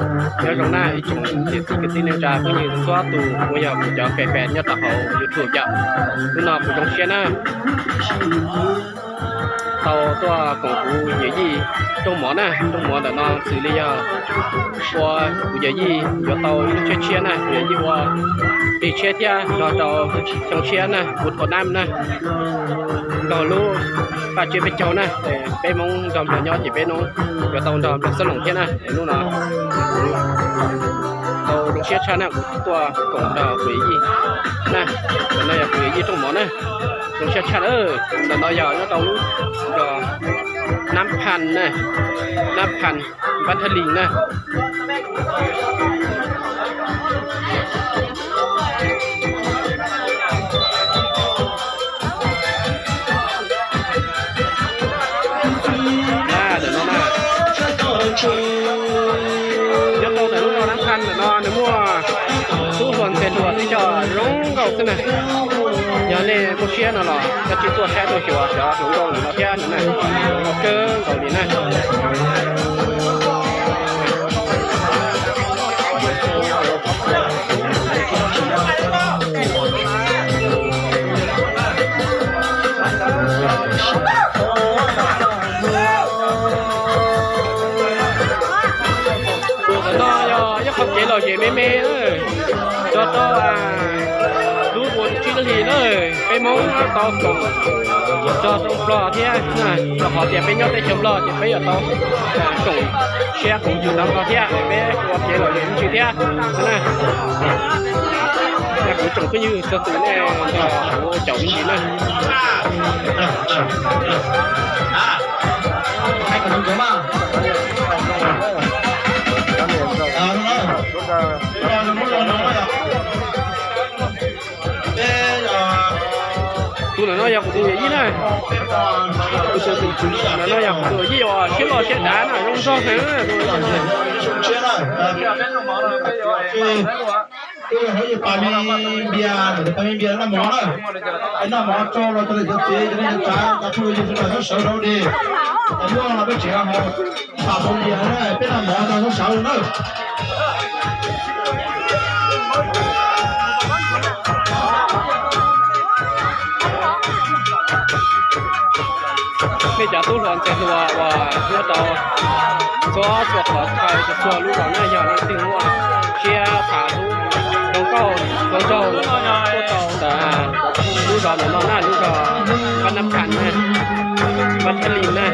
Nyob zoo na ib tsoom niam txiv kwv tij neej tsa phooj ywg txhua tus uas yog kuv cov fans nyob rau hauv YouTube yom. Hnub no kuv zoo siab na, tau tuaj koom kuv yawm yij Rooj Mov na. Rooj Mov ntawm no xws li yog ua kuv yawm yij yuav tau ib lub tsheb tshiab na, kuv yawm yij ua lig tsheb thiab nrog rau xyoo tshiab na, kuv thua nab na, nrog lub paj tsiab peb caug na. Peb Hmoob nrog Nplog nyob ces peb Hmoob yuav tau nrog Nplog xab loos thiab na. Hnub no tau zoo siab tshaj na, kuv tuaj koom nrog kuv yawm yij na. Ntawm no yog kuv yawm yij Rooj Mov na, zoo siab tshaj. Ntawm no yog nyob rau lub zos Nab Phaj na, Nab Phaj, Npab Thaj Lis na. Ntawm no na, nyob rau ntawm lub zos Nab Phaj ntawm no nws muaj tub hluas ntxhais hluas tib co zoo nkauj xwb na. Yog nej muaj siab no los koj cia li tuaj saib tuaj xyuas cov hluas nkauj ntawm no thiab na, zoo nkauj kawg nkaus li na. Tus ntawm no yog ib qho kev lom zem me me na, txog rau lub ua tsib hlis na, peb Hmoob tau koom txog rau Nplog thiab, rau qhov tias peb nyob teb chaws Nplog ces peb yuav tau koom siab koom ntsws ntawv Nplog thiab, peb ua kev lom zem me ntsis thiab na. Kuv tsoom phooj ywg txhua tus nej nrog kuv caum me ntsis na. Tus ntawm no yog kuv tus yawm yij na. Tus ntawm no yog kuv tus yawm yij uas siab loj siab dav na, zoo nraug heev. Pab me npias, pab me npias noj mov na. Noj mov tso los rau cov txiv cov niam cov txiv, cov phooj ywg sawv daws sawv rau di. Muaj los peb tsev ho pab me npias na, peb noj mov tso sawv sawv na. Nej cov tub hluas ntxhais hluas uas nyob rau txhua txhua qhov chaw txhua lub zos na, yog leej twg muaj siab tham lub zoo nkauj hluas nraug tuaj tau ntawm lub zos ntawm no na, lub zos Pab Nab Phaj na, Pab Thaj Lis na.